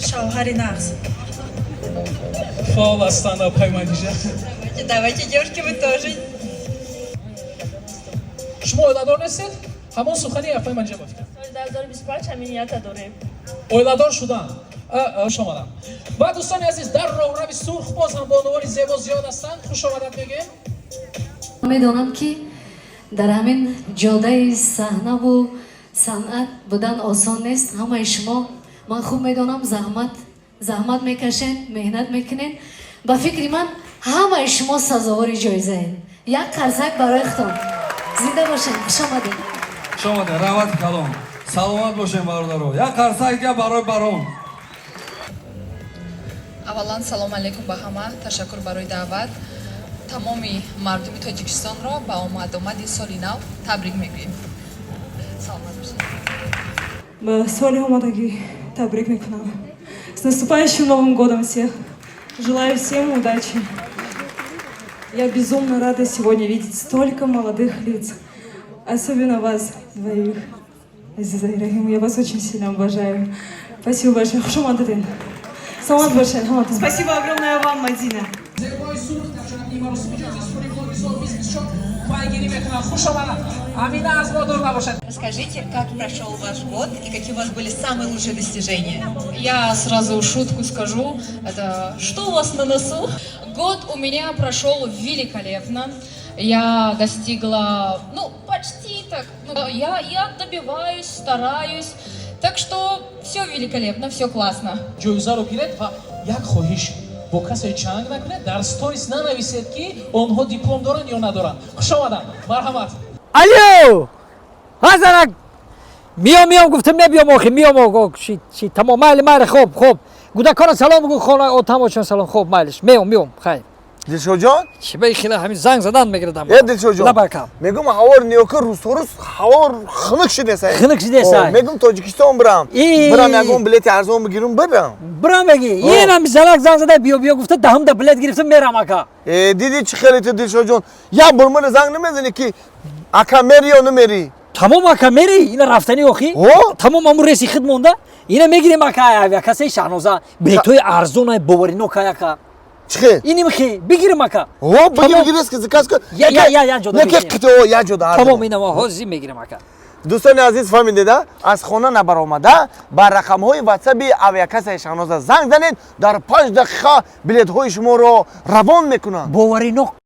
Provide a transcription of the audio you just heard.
Шавҳари нағз. Фаъол ҳастанд, апай Мадижа. Давайте, давайте, девушки, вы тоже. Шумо оиладор нестед? Ҳамон сухани апай Мадижа ба фикр. Соли 2025 ҳамин нията дорем. Оиладор шудан. Хуш омадам. Ва, дӯстони азиз, дар роҳрави сурх боз ҳам бонувони зебо зиёд ҳастанд. Хуш омадад мегӯем. Медонам, ки дар ҳамин ҷодаи саҳнаву санъат будан осон нест. Ҳамаи шумо, ман хуб медонам, заҳмат мекашен, меҳнат мекунен. Ба фикри ман, ҳамаи шумо сазовори ҷоизаен. Як қарсак барои худтон. Зинда бошед, хуш омадед. Хуш омадед, раҳмати калон, саломат бошем, бародаро. Як қарсак дига барои Барон. Аввалан, салом алейкум ба ҳама. Ташаккур барои даъват. Тамоми мардуми Тоҷикистонро ба омадомади соли нав табрик мегӯем. Саломат бошед. Ба соли омадагӣ табрик мекунам. С наступающим Новым годом всех! Желаю всем удачи. Я безумно рада сегодня видеть столько молодых лиц. Особенно вас двоих. Азиза и Рахим, я вас очень сильно обожаю. Спасибо большое. Хуш омадед. Саломат бошед, ҳаматон. Спасибо огромное вам, Мадина. Зебои сурх дар ҷараёни маросими ҷоизасупории блоги 2024 пайгирӣ мекунанд. Хуш омаданд. Амина аз мо дур набошад. Расскажите, как прошел ваш год и какие у вас были самые лучшие достижения? Я сразу шутку скажу. Это что у вас на носу? Год у меня прошел великолепно. Я достигла, ну, почти так. Ну, я добиваюсь, стараюсь. Так что все великолепно, все классно. Ҷоизаро гиред ва як хоҳиш: бо касе чанг накунед, дар сторис нанависед, ки онҳо диплом доранд ё надоранд. Хуш омаданд, марҳамат. Алло, ҳазанак, миём, миём, гуфтам, мебиём охи, миём. Чи, тамом, майли, майли, хоб, хоб, гудакона салом бугу, хона отамочон салом. Хоб, майлиш, меом, меом, хайр. Дилшодҷон. Чи ба хела ҳамин занг задан мегирдам. Э, Дилшодҷон. Лабакам. Мегум, ҳаво ниёка, рӯзторӯз ҳаво хунук шидесай. Хунук шидесай. Мегум, Тоҷикистон бирам. Бирам, ягон билети арзон бигирум, бирам. Бирам меги? Инам занак занг зада, биё, биё гуфта, даҳумда билет гирифтам, мерам, ака. Э, диди, чӣ хеле ту, Дилшодҷон, як бор мана занг намезани, ки ака, мери ё намери? Тамом, ака, мери, ина рафтани охи. Тамом, аму реси хид монда, ина мегирем, ака, авиакассаи Шаҳноза билетҳои арзона, боваринока, ака. Чӣ хел? Иним хи бигирем, ака. О, бигир, бигир, заказ кун. Я, я, я, я ҷода. Не, ки қито я ҷода. Тамом, ина ҳозир мегирем, ака. Дӯстони азиз, фаҳмидеда, аз хона набаромада, ба рақамҳои ватсаби авиакассаи Шаҳноза занг занед, дар 5 дақиқа билетҳои шуморо равон мекунанд. Боваринок.